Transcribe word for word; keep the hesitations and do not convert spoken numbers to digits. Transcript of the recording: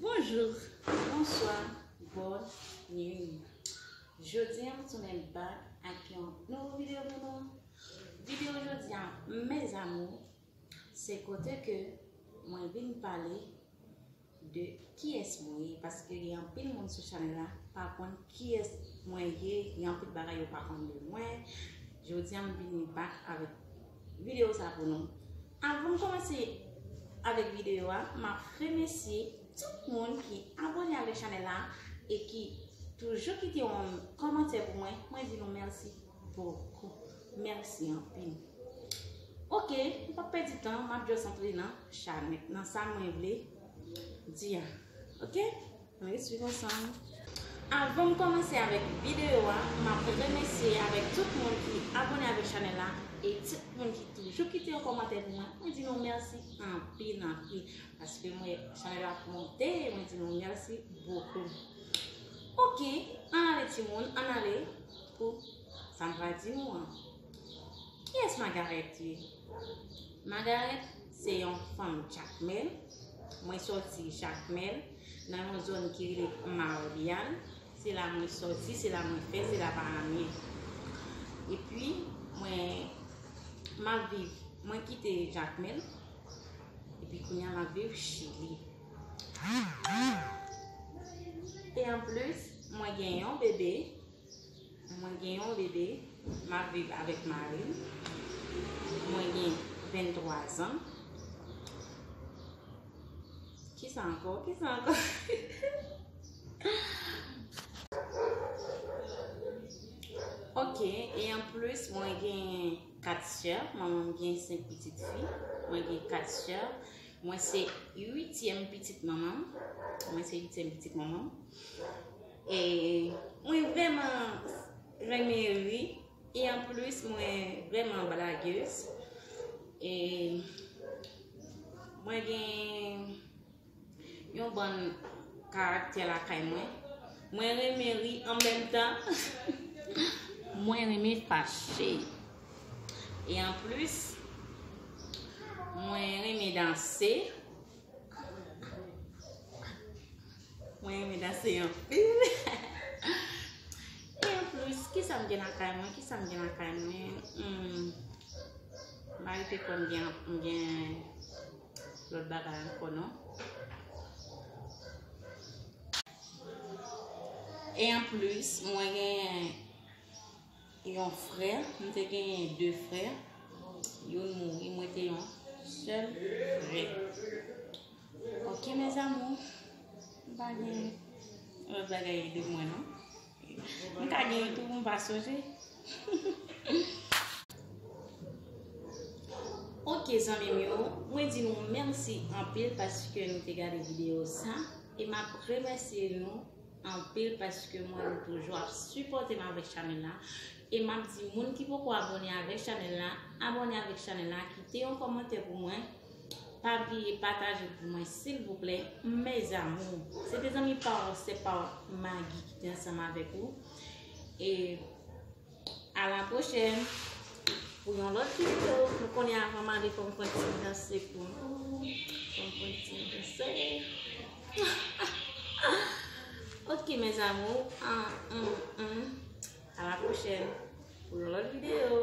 Bonjou, bonswa, bòn nwi. Jodi a m tounen back ak yon nouvo videyo pou nou. Videyo jodi a, mes amours, se kote ke mwen vin pale de kiyès mwen ye, paske gen anpil moun sou chanèl la pa konn kiyès mwen ye, gen anpil bagay yo pa konn de mwen. Jodi a m vini back avèk videyo sa pou nou. Avan m kòmanse avèk videyo a, m ap remèsye tout moun ki abòne avèk chanèl la e ki toujou kite yon kòmantè pou mwen. Mwen di nou mèsi bokou. Mèsi anpil. Ok, m p ap pèdi tan, m ap just antre nan chanèl, nan sa mwen vle di a. Ok? Ann swiv ansanm. Avan m kòmanse avèk videyo a, m ap remèsye avèk tout moun ki abòne avèk chanèl la e tout moun ki toujou kite yon kòmantè pou mwen. Mwen di nou mèsi anpil, anpil. Paske mwen, chanèl la ap monte, mwen di nou mèsi bokou. Ok, ann ale timoun, ann ale pou sa m va di nou an. Kiyès Magarèt ye? Magarèt se yon fanm Jakmèl. Mwen sòti Jakmèl, nan yon zòn ki rele Maryal. Se la mwen sòti, se la mwen fèt, se la paran m ye. Epi, mwen, m ap viv, mwen kite Jakmèl, epi kounye a m ap viv Chili. E anplis, mwen gen yon bebe, mwen gen yon bebe, m ap viv avèk mari m. Mwen gen venntwa zan. Kisa ankò? Kisa ankò? Ok, e anplis, mwen gen kat sè. Manman m gen senk pitit fi. Mwen gen kat sè. Mwen se uityèm pitit manman m. Mwen se uityèm pitit manman m. E mwen vrèman renmen ri. E anplis, mwen vrèman blagez. E mwen gen yon bann karaktè lakay mwen. Mwen renmen ri an menm tan. Mwen renmen fache. E anplis, mwen renmen danse. Mwen renmen danse anpil. E anplis, kisa m gen lakay mwen? Kisa m gen lakay mwen? Hmm. M pa rete kwè m gen, m gen lòt bagay ankò, non. E anplis, mwen gen yon frè, m te genyen de frè, youn mouri, mwen te yon sèl frè. Ok, mes amours, m pa gen lòt bagay de mwen, non. M ka gen tou, m pa sonje. Ok, zanmi m yo, mwen di nou mèsi anpil paske nou te gade videyo sa. E m ap remèsye nou anpil paske mwen nou toujou ap sipòte m avèk chanèl la. E m ap di moun ki poko abòne avèk chanèl la, abòne avèk chanèl la, kite yon kòmantè pou mwen. Pa bliye pataje pou mwen, silvouplè, mes amours. Se te zanmi pa w, sè pa w, Maggie ki te ansanm avèk ou. E a la pwochèn pou yon lòt videyo. Nou konnen avan m ale, fò m pran ti danse pou nou. Fò m pran ti danse. Ok, mes amours. Ah, mm, mm. A la pwochèn pou yon lòt videyo.